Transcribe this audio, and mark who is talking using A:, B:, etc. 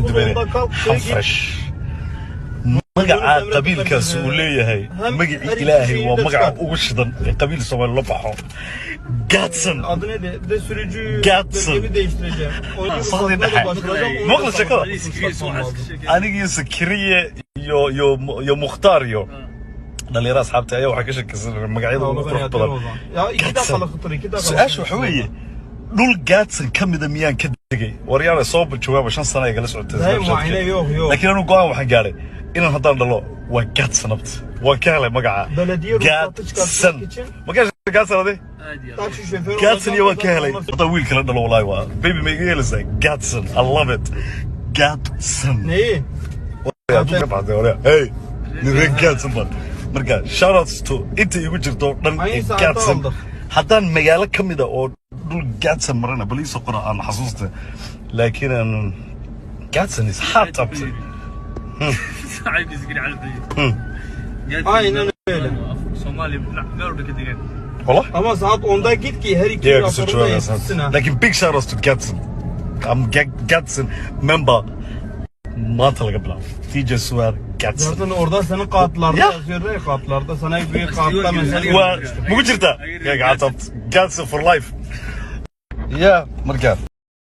A: Dubayne.
B: 10'da kalk, şeye git.
A: Xanfash magaca qabiilkaas uu leeyahay, magacii Ilaahay, waa magaca ugu shidan ee qabiil Soomaali la baxo, Gaadsan.
B: Adı neydi? Bir de sürücü
A: Gatson.
B: belgemi değiştireceğim. Onu
A: Saqdii
B: uzatmaya
A: dhexe.
B: da başlayacağım. Onu da
A: Maqla sheekada.
B: satmam lazım.
A: Anigiyo Sakiriye iyo Mukhtaar iyo dhalinyaro asxaabta ayaa waxaa ka shakisan magacyada ugu
B: Onu ben
A: qurux
B: yatıyorum
A: badan.
B: o zaman. Ya 2
A: Gatson.
B: dakikalık kıtır, 2 dakikalık.
A: Su-aasha waxa weeye, dhul Gaadsan ka mida miyaan ka degay? Waryaana soo jawaaba, 5 sano ay gala socotay
B: Hey,
A: Snapchat-ka.
B: muayene yok yok.
A: Laakiin anu go'aan waxaan gaadhay inaan haddaan dhalo waa Gaadsan. Abti, waan ka helay magaca.
B: Belediye ruhsatı
A: Gaadsan.
B: çıkartmak için
A: Ma ka heshay Gaadsan adi?
B: taksi şoförü
A: Gaadsan iyo waan ka
B: olacağım.
A: helay. Haddaan wiil kala dhalo, walaahi waa baby, ma iga helaysaa Gaadsan? I love it, Gaadsan.
B: Neyi?
A: Hadduu ka baxday hore, hey, nin reer Gaadsan baan. Marka shoutouts to inta igu jirto oo dhan ee
B: Aynı saatte
A: Gaadsan.
B: aldık.
A: Haddaan magaalo ka mida oo dhul Gaadsan marana, bal iisoo qora aan xasuusta. Laakiin aan Gaadsan is hot up.
C: Saaxiibkiisa gari calbiyo.
B: Aynen öyle.
C: Soomaaliya dhinac meel walba ka degan.
A: Wallah.
B: Ama saat 10'da git ki her iki
A: Yeah, kasoo
B: raporu da
A: jawaabaya.
B: yetişsin ha.
A: Laakiin big shoutouts to Gaadsan. I'm Gaadsan member maanta laga bilaabo. DJ Suar Gaadsan.
B: Zaten orada senin kartlarda
A: Ya.
B: yazıyor ya, kartlarda sana bir kartta mesela.
A: Waa mugu jirtaa? Ya gacanta, Gaadsan for life. Yeah, marka.